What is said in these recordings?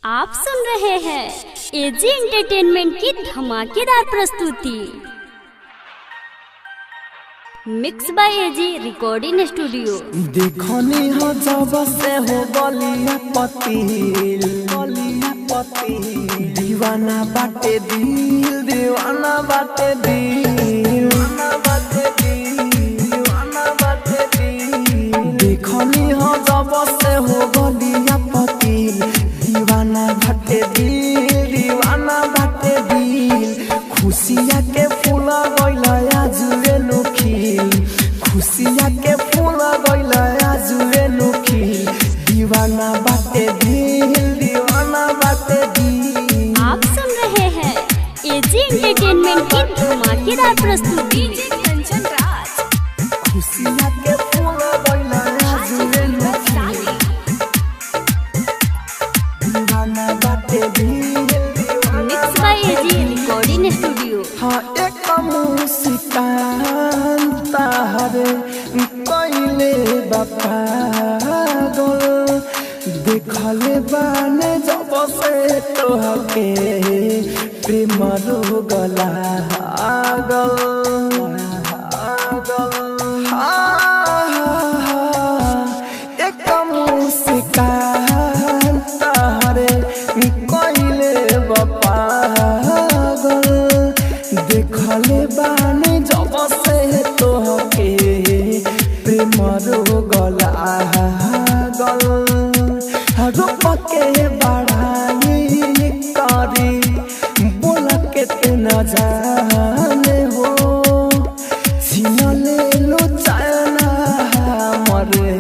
आप सुन रहे हैं एजी एंटरटेनमेंट की धमाकेदार प्रस्तुति। Mix by AG recording studio. देखनी हो जब से हो गलिया पतील, गलिया पतील, दीवाना बाटे दिल, दीवाना बाटे दिल, दीवाना बाटे दिल, दीवाना बाटे दिल। देखनी हो जब से हो गलिया पतील, दीवाना बाटे दिल, दीवाना बाटे दिल। खुशिया के फूल गइल आजुए नुखिल, खुशिया के फूल गइल आजुए नुखिल। दीवाना बाटे दिल, दीवाना बाटे दिल। आप सुन रहे हैं एजी एंटरटेनमेंट की धमाकेदार प्रस्तुति। कंचन राज। खुशिया के फूल गइल आजुए नुखिल, दीवाना बाटे दिल। Mix by AG recording studio. हाँ एक मुस्कान तारे कइले बापा गोल, देखले बाने जब से तोहके प्रेम रोग लागल। एक मुस्कान तारे कइले बापा गोल, देखले बानी जब से तोहके प्रेम रोग लागल। रूप के बढ़ाई करी बोल के ते न जाने हो, छीन ले लो चैना मरे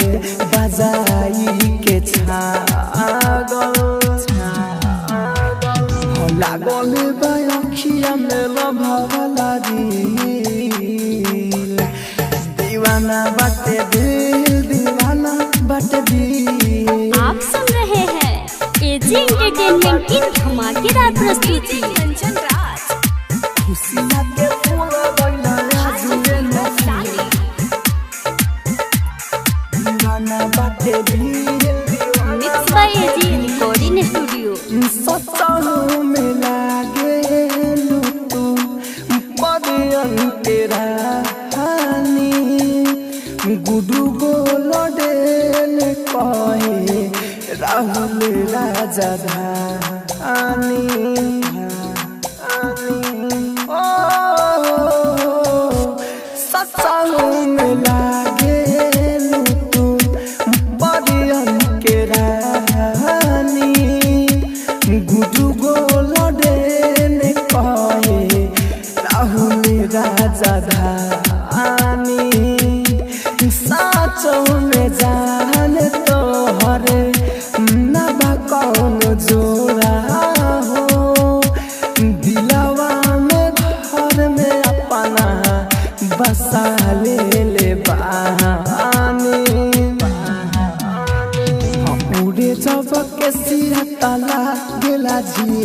बजाई के छागल। लागल बाखिया में लभावला दिल, दीवाना बाटे दिल, दीवाना बाटे दिल। आप सुन रहे हैं एजी एंटरटेनमेंट की धमाकेदार प्रस्तुति। कंचन राज। खुशिया के फूल गइल आजुए नुखिल, दीवाना बाटे दिल। Mix by AG recording studio. सचहु में लागे तू बदियन के रानी, गुडू गोल डेल कहे राहुल राजा धानी। ओ सचहु में लागे तू बदियन के रानी, गुडू गोल डेल कहे राहुल राजा धानी। साचो में जान तोहरे ना कौन जोड़ा हो, दिलवा में घर में अपना बसा ले बानी। उड़े जब के सिरा तला गेला झील,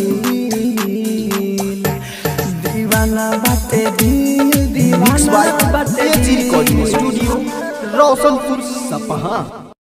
दीवाना बाटे दिल, मिक्स दीवाना बाय बाटे एजी रिकॉर्डिंग दिल। स्टूडियो, रोशनपुर, सपहा।